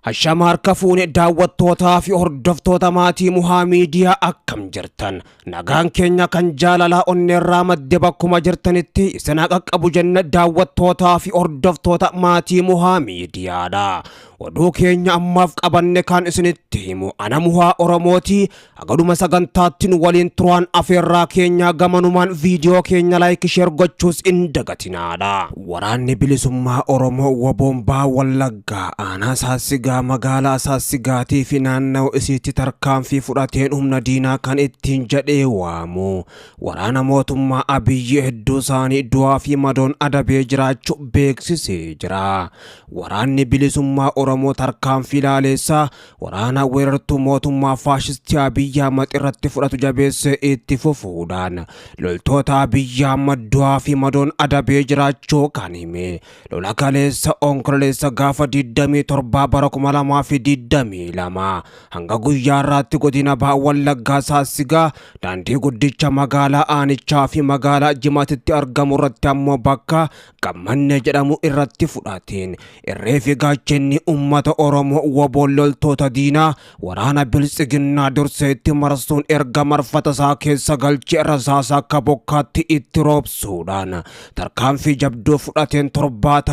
Hashama harka fuune daawwattootaa fi hordoftoota maatii Muhaa Miidiyaa, akkam jirtan? Nagaan keenya kan jaalalaa onneerraa madde bakkuma jirtanitti isin haa qaqqabu jenna. Daawwattootaa fi hordoftoota maatii Muhaa Miidiyaadha. Oduu keenya ammaaf qabanne kan isinitti himu ana Muhaa Oromooti. Hagaduma sagantaatti nu waliin turaan afeerraa keenya. Gamanumaan viidiyoo keenya like, share gochuus hin dagatinaadha. Waraanni bilisummaa Oromoo WBOn Baha Wallaggaa aanaa Saassigaa, magaalaa Saassigaatii fi naanna'u isiitti tarkaanfii fudhateen humna diinaa kan ittiin jedhee waamu waraana mootummaa Abiyyi hedduu isaanii du'aa fi madoon adabee jiraachuu beeksisee jira. Waraanni bilisummaa Oromoo tarkaanfii laaleessaa waraana weerartuu mootummaa faashistii Abiyyi Ahmad irratti fudhatu jabeessee itti fufuudhaan loltoota Abiyyi Ahmad du'aa fi madoon adabee jiraachuu kan hime, lola kaleessa Onkololeessa gaafa 27 bara 2022 hanga guyyaa irraatti godina Baha Wallaggaa Saassigaa daandii guddicha magaalaa aanichaa fi magaalaa Jimaatitti argamu irratti ammoo bakka Gammannee jedhamu irratti fudhateen irree fi gaachenni uummata Oromoo WBOn loltoota diinaa waraana biltsiginnaa dursee itti marsuun erga marfata isaa keessa galchee rasaasa akka bokkaatti itti roobsuudhaan tarkaanfii jabduu fudhateen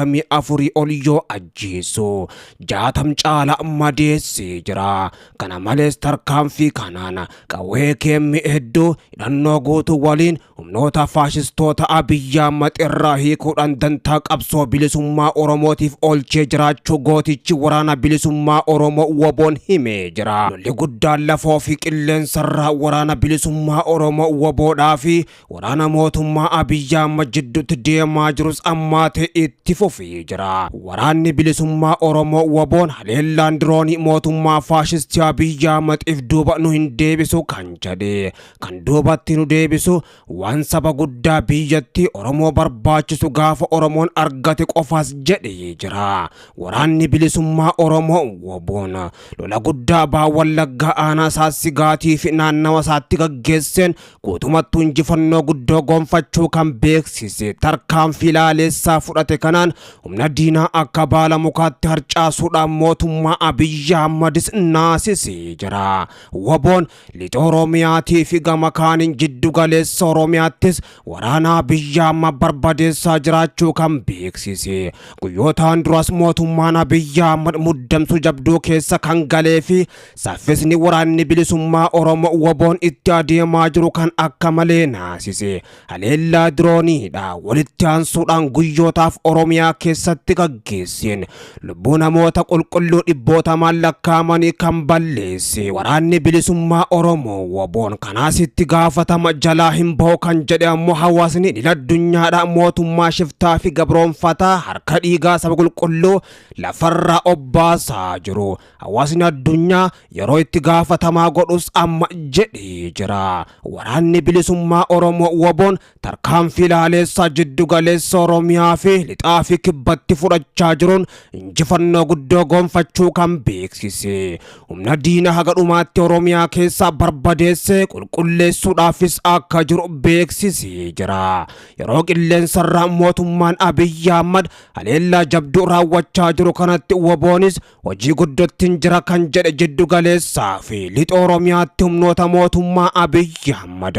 74 ol yoo ajjeesu, 60 caala madeessee jira. Kana malees tarkaanfii kanaan qawwee keemmi hedduu hidhannoo guutuu waliin humnoota faashistoota Abiyyi Ahmad irraa hiikuudhaan dantaa qabsoo bilisummaa Oromootiif oolchee jiraachuu gootichi waraana bilisummaa Oromoo WBOn himee jira. Lolli guddaan lafoo fi qilleensarraa waraana bilisummaa Oromoo WBOdhaa fi waraana mootummaa Abiyyi Ahmad jidduutti deemaa jirus ammaatee itti fufee jira. Waraanni bilisummaa Oromoo WBOn haleellaan diroonii mootummaa faashistii Abiyyi Ahmadiif duuba nu hin deebisu kan jedhe, kan duubatti nu deebisu waan saba guddaa biyyatti Oromoo barbaachisu gaafa Oromoon argate qofaas jedhee jira. Waraanni bilisummaa Oromoo WBOn lola guddaa Baha Wallaggaa aanaa Saassigaatii fi naannawa isaatti gaggeesseen guutumattuu injifannoo guddoo gonfachuu kan beeksise, tarkaanfii laaleessaa fudhate kanaan humna diinaa akka baala mukaatti harcaasuudhaan mootummaa Abiyyi Ahmadis naasisee jira. WBOn lixa Oromiyaatii fi gama kaaniin jiddu galeessa Oromiyaattis waraana Abiyyi Ahmad barbadeessaa jiraachuu kan beeksise. Guyyootaan duras mootummaan Abiyyi Ahmad muddamsuu jabduu keessa kan galee fi saffisni waraanni bilisummaa Oromoo WBOn itti adeemaa jiru kan akka malee naasise haleellaa dirooniidha walitti aansuudhaan guyyootaaf Oromiyaa keessatti gaggeesseen lubbuu namoota qulqulluu dhibbootamaan lakkaa'amanii kan balleesse waraanni bilisummaa Oromoo WBOn kanaas itti gaafatama jalaa hin bahu kan jedhe ammoo hawaasni idil addunyaadha mootummaa shiftaa fi gabroonfataa harka dhiigaa saba qulqulluu lafarraa obbaasaa jiru hawaasni addunyaa yeroo itti gaafatamaa godhus amma jedhee jira. Waraanni bilisummaa Oromoo WBOn tarkaanfii laaleessaa jiddu galeessa Oromiyaa fi lixaa fi kibbatti fudhachaa jiruun injifannoo guddoo gonfachuu kan beeksise, humna diina haga dhumaatti Oromiyaa keessaa barbadeessee qulqulleessuudhaafis akka jiru beeksisee jira. Yeroo qilleensarraa mootummaan Abiyyi Ahmad haleellaa jabduu raawwachaa jiru kanatti WBOnis hojii guddottiin jira kan jedhe, jiddu galeessaa fi lixa Oromiyaatti humnoota mootummaa Abiyyi Ahmad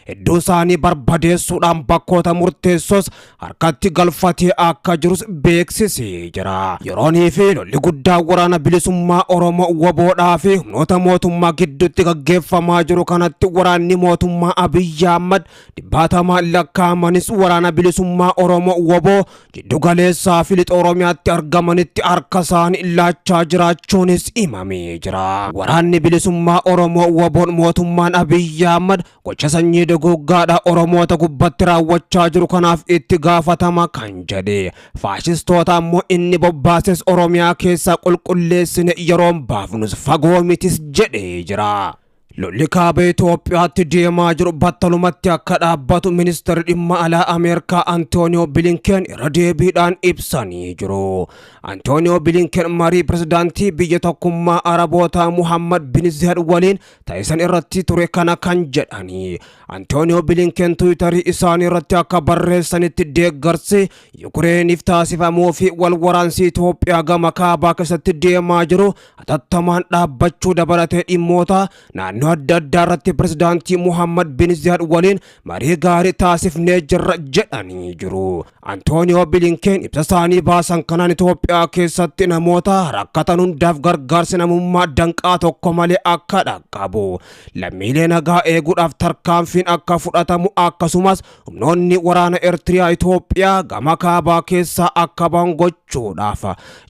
hedduu isaanii barbadeessuudhaan bakkoota murteessos harkatti galfatee akka jirus beeksisee jira. Yeroonii fi lolli guddaa waraana bilisummaa Oromoo WBOdhaa fi humnoota mootummaa gidduutti gaggeeffamaa jiru kanatti waraanni mootummaa Abiyyi Ahmad dhibbaatamaan lakkaa'amanis waraana bilisummaa Oromoo WBO jiddu galeessaa fi lixa Oromiyaatti argamanitti harka isaanii laachaa jiraachuunis himamee jira. Waraanni bilisummaa Oromoo WBOn mootummaan Abiyyi Ahmad gocha sanyii duguuggaadha Oromoota gubbatti raawwachaa jiru kanaaf itti gaafatama kan jedhe, faashistoota ammoo inni bobbaases Oromiyaa keessaa qulqulleessine yeroon baafnus fagoo mitis jedhee jira. Lolli kaaba Itoophiyaatti deemaa jiru battalumatti akka dhaabbatu ministeerri dhimma alaa Ameerikaa Antooniyoo Bilinken irra deebiidhaan ibsanii jiru. Antooniyoo Bilinken marii pirezidaantii biyya tokkummaa Arabootaa Muhammad bin Zayed waliin taasisan irratti ture kana kan jedhani. Antooniyoo Bilinken Tiwiitarii isaanii irratti akka barreessanitti, deeggarsi Yukireeniif taasifamuu fi wal waraansi Itoophiyaa gama kaabaa keessatti deemaa jiru hatattamaan dhaabbachuu dabalatee dhimmoota naannoo adda addaa irratti pirezidaantii Muhammad bin Zayed waliin marii gaarii taasifnee jirra jedhanii jiru. Antooniyoo Bilinken ibsa isaanii baasan kanaan Itoophiyaa keessatti namoota rakkatan hundaaf gargaarsi namummaa danqaa tokko malee akka dhaqqabu, lammiilee nagaa eeguudhaaf tarkaanfiin akka fudhatamu, akkasumas humnoonni waraana Eertiriyaa Itoophiyaa gama kaabaa keessaa akka bahan gochuudhaaf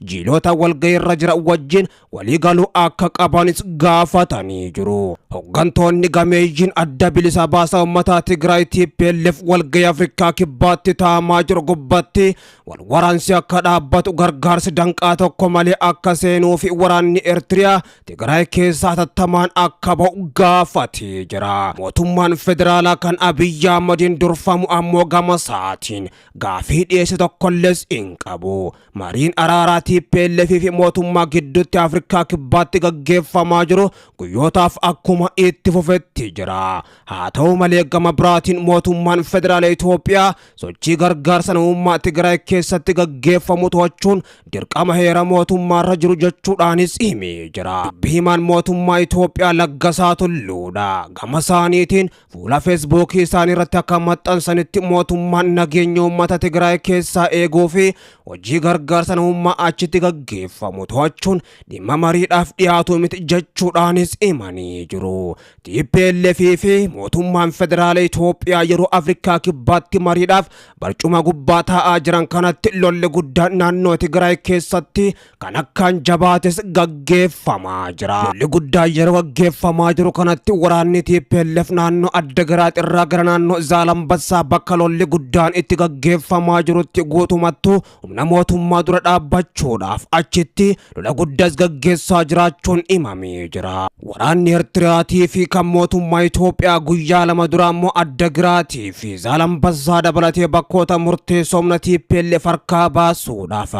jiilota walgahiirra jiran wajjin waliigaluu akka qabanis gaafatanii jiru. Hooggantoonni gameeyyiin Adda Bilisa Baasaa Uummataa Tigraay TPLF walgahii Afrikaa Kibbaatti taa'amaa jiru gubbatti wal waraansi akka dhaabbatu, gargaarsi danqaa tokko malee akka seenuu fi waraanni Eertiriyaa Tigraay keessaa hatattamaan akka ba'u gaafatee jira. Mootummaan federaalaa kan Abiyyi Ahmadiin durfamu ammoo gama isaatiin gaafii dhiyeesse tokkollees hin qabu. Mariin araaraa TPLF fi mootummaa gidduutti Afrikaa Kibbaatti gaggeeffamaa jiru guyyootaaf akkuma itti fufetti jira. Haa ta'u malee, gama biraatiin mootummaan federaala Itoophiyaa sochii gargaarsa namummaa Tigraay keessatti gaggeeffamu to'achuun dirqama heera mootummaarra jiru jechuudhaanis himee jira. Dubbii himaan mootummaa Itoophiyaa Laggasaa Tulluudha. Gama isaaniitiin fuula Feesbuukii isaanii irratti akka maxxansanitti, mootummaan nageenya uummata Tigraay keessaa eeguu fi hojii gargaarsa namummaa achitti gaggeeffamu to'achuun dhimma mariidhaaf dhiyaatu miti jechuudhaanis himanii jiru. TPLF fi mootummaan federaala Itoophiyaa yeroo Afrikaa Kibbaatti mariidhaaf barcuma gubbaa taa'aa jiran kanatti lolli guddaan naannoo Tigraay keessatti kan akkaan jabaates gaggeeffamaa jira. Lolli guddaan yeroo gaggeeffamaa jiru kanatti waraanni TPLF naannoo Adda Giraat irraa gara naannoo Zaalambassaa bakka lolli guddaan itti gaggeeffamaa jirutti guutumattuu humna mootummaa dura dhaabbachuudhaaf achitti lola guddaas gaggeessaa jiraachuun himamee jira. Waraanni Eertiraatii fi kan mootummaa Itoophiyaa guyyaa 2 dura ammoo Adda Giraatii fi Zaalambassaa dabalatee bakkoota murteessoo humna TPLF harkaa baasuudhaaf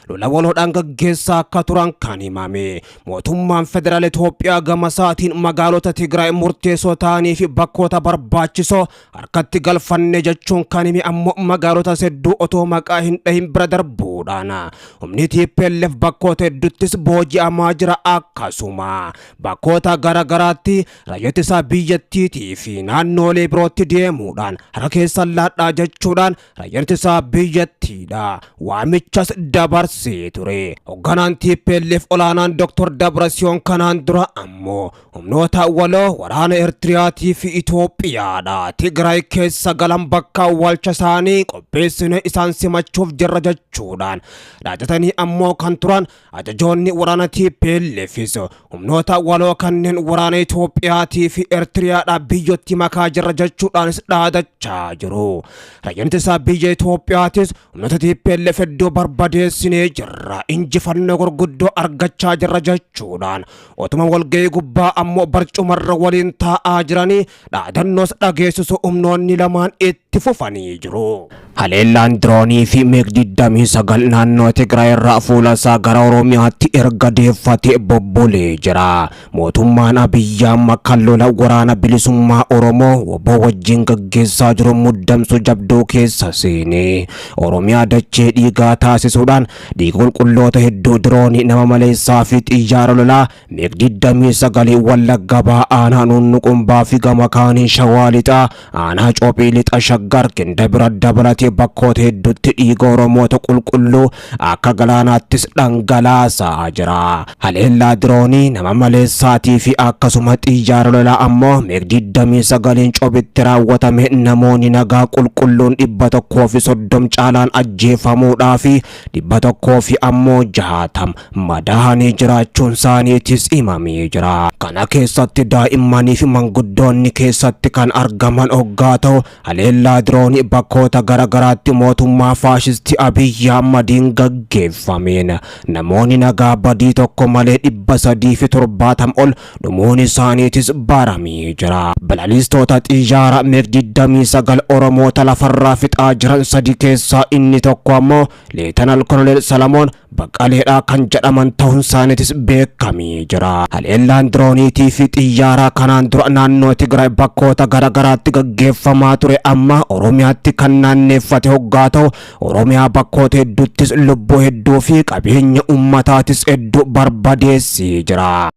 lola waloodhaan gaggeessaa akka turan kan himame. Mootummaan federaala Itoophiyaa gama isaatiin magaalota Tigraay murteessoo ta'anii fi bakkoota barbaachisoo harkatti galfanne jechuun kan hime ammoo magaalota hedduu otoo maqaa hin dhahin bira darbuudhaan humni TPLF bakkoota hedduuttis booji'amaa jira, akkasuma bakkoota garagaraatti raayyaa ittisaa biyyattiitii fi naannoolee birootti deemuudhaan harka keessan laadhaa jechuudhaan raayyaa ittisaa biyyattiidha waamichas dabarsee ture. Hoogganaan TPLF olaanaan Dr. Dabrasiyoon kanaan dura ammoo humnoota waloo waraana Eertiriyaatii fi Itoophiyaadha Tigraay keessa galan bakka awwaalcha isaanii qopheessine isaan simachuuf jirra jechuudhaan dhaadatanii ammoo kan turan ajajoonni waraana TPLFis humnoota waloo kanneen waraana Itoophiyaatii fi Eertiriyaadha biyyootti makaa jirra jechuudhaanis dhaadachaa jiru. Raayyaan ittisaa biyya Itoophiyaatis humnoota TPLF iddoo barbadeessinee jirra, injifannoo gurguddoo argachaa jirra jechuudhaan otuma walgahii gubbaa ammoo barcumarra waliin taa'aa jiranii dhaadannoos dhageessisu humnoonni lamaan itti fufanii jiru. Haleellaan diroonii fi MiG 29 naannoo Tigraay irraa fuula isaa gara Oromiyaatti erga deeffatee bobbolee jira. Mootummaan Abiyyi Ahmad kan lola Waraana Bilisummaa Oromoo WBO wajjin gaggeessaa jiru muddamsu jabduu keessa seenee Oromiyaa dachee dhiigaa taasisuudhaan dhiiga qulqulloota hedduu diroonii nama maleessaa fi xiyyaara lolaa MiG 29 Wallagga Bahaa aanaa Nuunnuqumbaa fi gama kaaniin Shawaa Lixaa aanaa Cophii, Lixa Shaggar Ginda bira dabalatee bakkoota hedduutti dhiiga Oromoota qulqulluu akka galaanaattis dhangalaasaa jira. Haleellaa diroonii nama maleessaatii fi akkasuma xiyyaara lolaa ammoo MiG 29 Cophitti raawwatame namoonni nagaa qulqulluun 130 caalaan ajjeefamuudhaa fi 100 fi ammoo 60 madaahanii jiraachuun isaaniitis himamee jira. Kana keessatti daa'immanii fi manguddoonni keessatti kan argaman hoggaa ta'u, haleellaa diroonii bakkoota garaagaraa garaagaraatti mootummaa faashistii Abiyyi Ahmadiin gaggeeffameen namoonni nagaa badii tokko malee 370 ol dhumuun isaaniitis baramee jira. Balaliistoota xiyyaara MiG 29 Oromoota lafarraa fixaa jiran sadi keessaa inni tokko ammoo Leetanal Koloneel Salamoon Baqqaleedhaa kan jedhaman ta'uun isaaniitis beekamee jira. Haleellaan dirooniitii fi xiyyaaraa kanaan dura naannoo Tigraay bakkoota garaagaraatti gaggeeffamaa ture amma Oromiyaatti kan naanneeffate hoggaa ta'u, Oromiyaa bakkoota hedduuttis lubbuu hedduu fi qabeenya ummataatis hedduu barbadeessee jira.